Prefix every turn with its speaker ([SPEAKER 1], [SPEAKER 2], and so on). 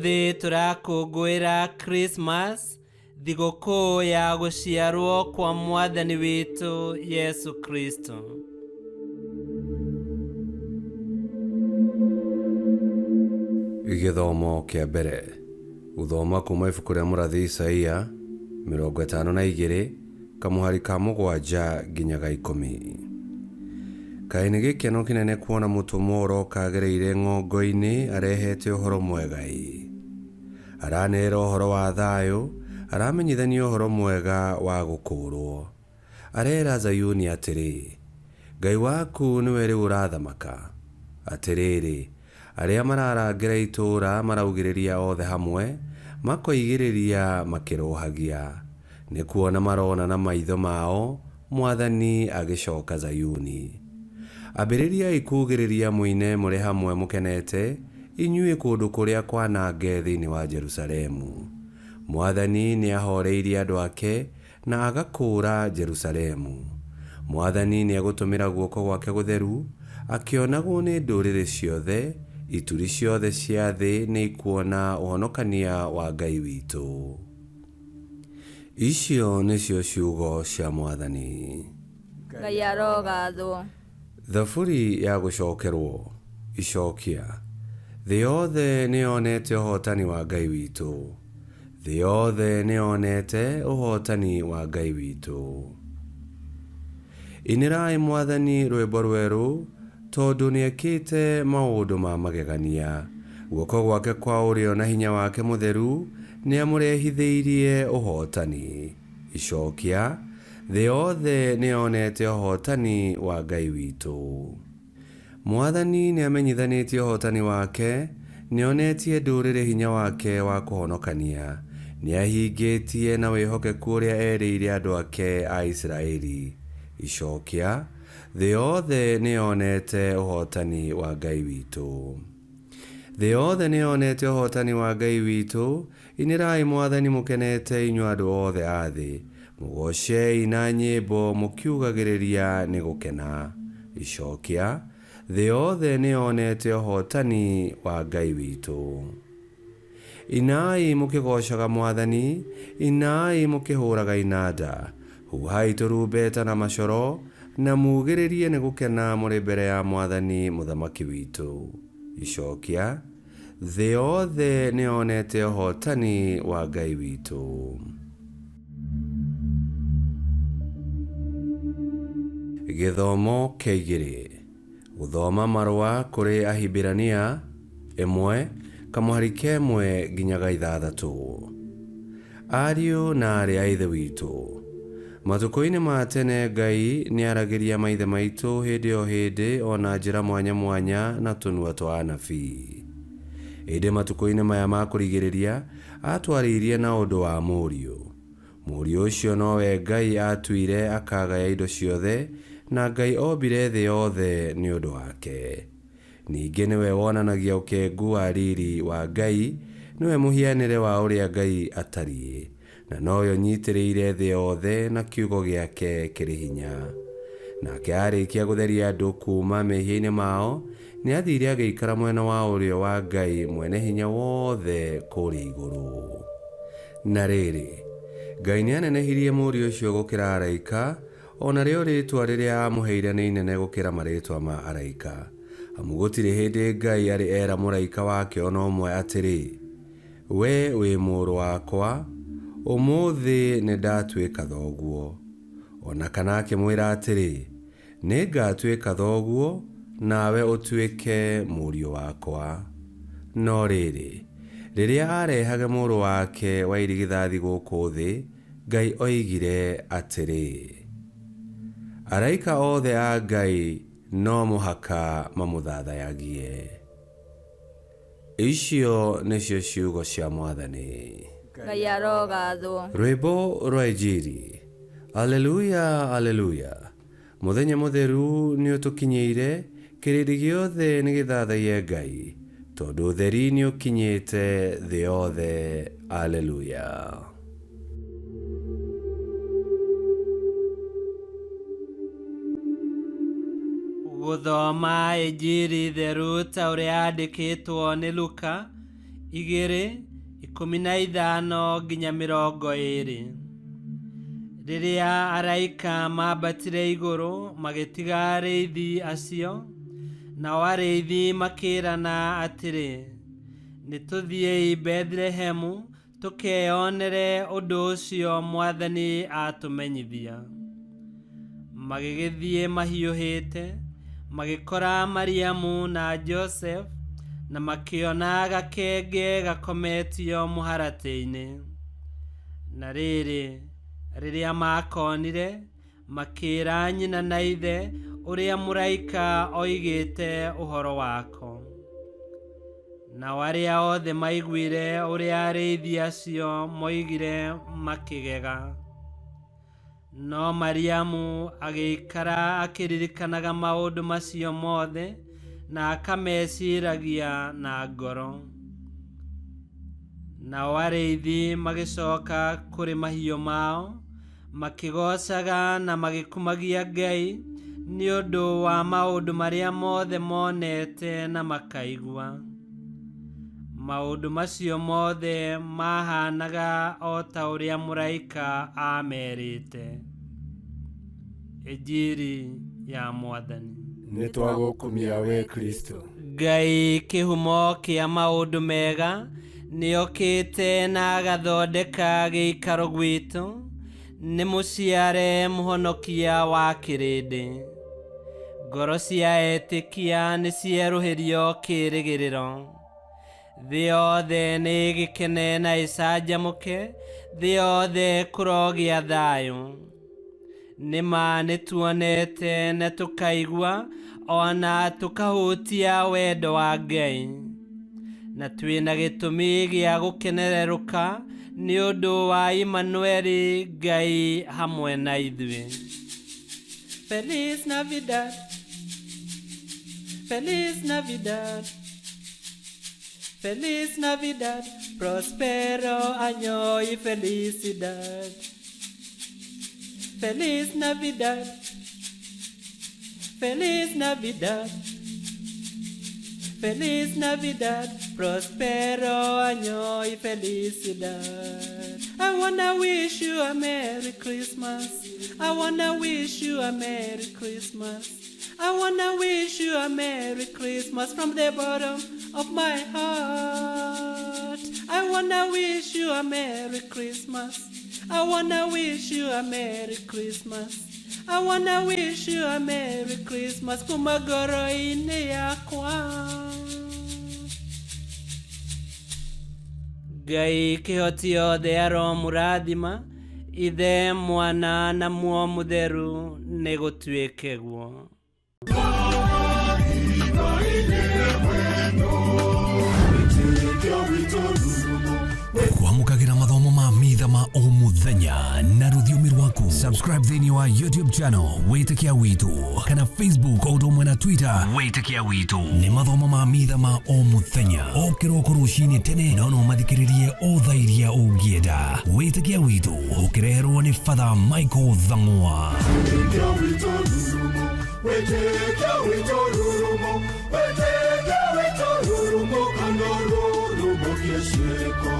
[SPEAKER 1] Ũmũthĩ tũrakũngũĩra Christmas, thigũkũ ya gũciarwo kwa Mwathani witũ Yesu Kristo.
[SPEAKER 2] Gĩthomo kĩa mbere. Gũthoma kuuma ibuku rĩa mũrathi Isaia 52 kamũhari ka 7 nginya ga 10. Kaĩ nĩ gĩkeno kĩnene kuona mũtũmwo ũroka agereire ng'ongo-inĩ arehete ũhoro mwega-ĩ! Aranĩrĩra ũhoro wa thayũ, aramenyithania ũhoro mwega wa gũkũũrwo. Areera Zayuni atĩrĩ, Ngai waku nĩwe rĩu ũrathamaka! Atĩrĩrĩ, arĩa mararangĩra itũũra maraugĩrĩria othe hamwe, makoigĩrĩria makĩrũhagia. Nĩ kuona marona na maitho mao Mwathani agĩcoka Zayuni. Ambĩrĩriai kuugĩrĩria mũine mũrĩ hamwe mũkenete, inyuĩ kũndũ kũrĩa kwanange thĩinĩ wa Jerusalemu. Mwathani nĩahooreirie andũ ake na agakũũra Jerusalemu. Mwathani nĩegũtũmĩra guoko gwake gũtheru, akĩonagwo nĩ ndũũrĩrĩ ciothe, ituri ciothe cia thĩ nĩikuona ũhonokania wa Ngai witũ. Icio nĩcio ciugo cia Mwathani.
[SPEAKER 3] Ngai arogathwo.
[SPEAKER 2] Thaburi ya gũcokerwo. Icokia. Thĩ yothe nĩyonete ũhootani wa Ngai witũ. Thĩ yothe nĩyonete ũhootani wa Ngai witũ. Inĩrai Mwathani rwĩmbo rwerũ, tondũ nĩekĩte maũndũ ma magegania. Guoko gwake kwa ũrĩo na hinya wake mũtheru nĩamũrehithĩirie ũhootani. Icokia. Thĩ yothe nĩyonete ũhootani wa Ngai witũ. Mwathani nĩamenyithanĩtie ũhootani wake, nĩonetie ndũũrĩrĩ hinya wake wa kũhonokania. Nĩahingĩtie na wĩhokeku ũrĩa eerĩire andũ ake a Isiraeli. Icokia. Thĩ yothe nĩyonete ũhootani wa Ngai witũ. Thĩ yothe nĩyonete ũhootani wa Ngai witũ, inĩrai Mwathani mũkenete inyuĩ andũ othe a thĩ, mũgoocei na nyĩmbo mũkiugagĩrĩria nĩ gũkena. Icokia, Thĩ yothe nĩyonete ũhootani wa Ngai witũ. Inai mũkĩgoocaga Mwathani, inai mũkĩhũũraga inanda, huhai tũrumbeta na macoro, na muugĩrĩrie nĩ gũkena mũrĩ mbere ya Mwathani Mũthamaki witũ. Icokia, Thĩ yothe nĩyonete ũhootani wa Ngai witũ. Gĩthomo kĩa igĩrĩ. Gũthoma marũa kũrĩ Ahibirania, ĩmwe, kamũhari ka ĩmwe nginya ga ithathatũ. Ariũ na aarĩ a Ithe witũ, matukũ-inĩ ma tene Ngai nĩaragĩria maithe maitũ hĩndĩ o hĩndĩ o na njĩra mwanya mwanya na tũnua twa anabii. Ĩndĩ matukũ-inĩ maya ma kũrigĩrĩria aatwarĩirie na ũndũ wa Mũriũ. Mũriũ ũcio nowe Ngai aatuire akagaya indo ciothe, na Ngai ombire thĩ yothe nĩ ũndũ wake. Ningĩ nĩwe wonanagia ũkengu wa riri wa Ngai, nĩwe mũhianĩre wa ũrĩa Ngai atariĩ, na nowe ũnyitĩrĩire thĩ yothe na kiugo gĩake kĩrĩ hinya. Nake aarĩkia gũtheria andũ kuuma mehia-inĩ mao, nĩathiire agĩikara mwena wa ũrĩo wa Ngai Mwene-Hinya-Wothe kũrĩa igũrũ. Na rĩrĩ, Ngai nĩanenehirie Mũriũ ũcio gũkĩra araika, o narĩo rĩĩtwa rĩrĩa aamũheire nĩ inene gũkĩra marĩĩtwa ma araika. Amu gũtirĩ hĩndĩ Ngai arĩ era mũraika wake o na ũmwe atĩrĩ, Wee wĩ mũrũ wakwa, ũmũthĩ nĩndatuĩka thoguo. O na kana akĩmwĩra atĩrĩ, Nĩngatuĩka thoguo, nawe ũtuĩke mũriũ wakwa. No rĩrĩ, rĩrĩa aarehage mũrũ wake wa irigithathi gũkũ thĩ, Ngai oigire atĩrĩ, Araika othe a Ngai no mũhaka mamũthathayagie. Icio nĩcio ciugo cia Mwathani.
[SPEAKER 3] Ngai arogathwo.
[SPEAKER 2] Rwĩmbo rwa Injiri. Aleluya, Aleluya! Mũthenya mũtheru nĩũtũkinyĩire, kĩrĩndĩ gĩothe nĩgĩthathaiye Ngai, tondũ ũtheri nĩũkinyĩte thĩ yothe. Aleluya.
[SPEAKER 1] Gũthoma Injiri theru ta ũrĩa yandĩkĩtwo nĩ Luka. Igĩrĩ, 15 nginya 20. Rĩrĩa araika mambatire igũrũ magĩtiga arĩithi acio, nao arĩithi makĩĩrana atĩrĩ, nĩtũthiĩi Bethlehemu tũkeyonere ũndũ ũcio Mwathani atũmenyithia. Magĩgĩthiĩ mahiũhĩte, magĩkora Mariamu na Joseph, na makĩona gakenge gakometio mũharatĩ-inĩ. Na rĩrĩ, rĩrĩa makonire, makĩĩra nyina na ithe ũrĩa mũraika oigĩte ũhoro wako. Nao arĩa othe maiguire ũrĩa arĩithi acio moigire makĩgega. No Mariamu agĩikara akĩririkanaga maũndũ macio mothe na akameciragia na ngoro. Nao arĩithi magĩcoka kũrĩ mahiũ mao, makĩgoocaga na magĩkumagia Ngai nĩ ũndũ wa maũndũ marĩa mothe monete na makaigua. Maũndũ macio mothe mahanaga o ta ũrĩa mũraika aamerĩte. Injiri ya Mwathani.
[SPEAKER 4] Nĩ twagũkumia we Kristo.
[SPEAKER 1] Ngai kĩhumo kĩa maũndũ mega nĩokĩte na agathondeka gĩikaro gwitũ, nĩ mũciare mũhonokia wa kĩrĩndĩ. Ngoro cia etĩkia nĩ cierũhĩrio kĩĩrĩgĩrĩro. Thĩ yothe nĩ ĩgĩkene na ĩcanjamũke, thĩ yothe kũrogĩa thayũ. Nĩma nĩtuonete na tũkaigua ona tũkahutia wendo wa Ngai, na twĩna gĩtũmi gĩa gũkenererũka nĩ ũndũ wa Imanueli, Ngai hamwe na ithuĩ. Feliz Navidad, Feliz Navidad, Feliz Navidad, prospero año y felicidad. Feliz Navidad, Feliz Navidad, Feliz Navidad, prospero año y felicidad. I wanna wish you a Merry Christmas. I wanna wish you a Merry Christmas. I wanna wish you a Merry Christmas from the bottom of my heart. I wanna wish you a Merry Christmas. I wanna wish you a Merry Christmas. I wanna wish you a Merry Christmas kuma ngoro-inĩ yakwa. Ngai kĩhoti yothe aromũrathima, Ithe, Mwana na Muo Mũtheru, nĩ gũtuĩke guo.
[SPEAKER 5] Kwamũkagĩra mathomo ma mitha ma o mũthenya na rũthiomi rwaku. Subscribe thĩinĩ wa YouTube channel Wĩtĩkia Witũ, kana Facebook o ũndũ ũmwe na Twitter Wĩtĩkia Witũ. Nĩ mathomo ma mitha ma o mũthenya, o kĩroko rũcinĩ tene, no no mathikĩrĩrie o thaa iria ũngĩenda. Wĩtĩkia Witũ ũkĩreherwo nĩ Father Michael Thang'wa.
[SPEAKER 6] Wĩtĩkia witũ rurumo, wĩtĩkia witũ rurumo, wĩtĩkia witũ rurumo, kana rurumo kĩciĩko.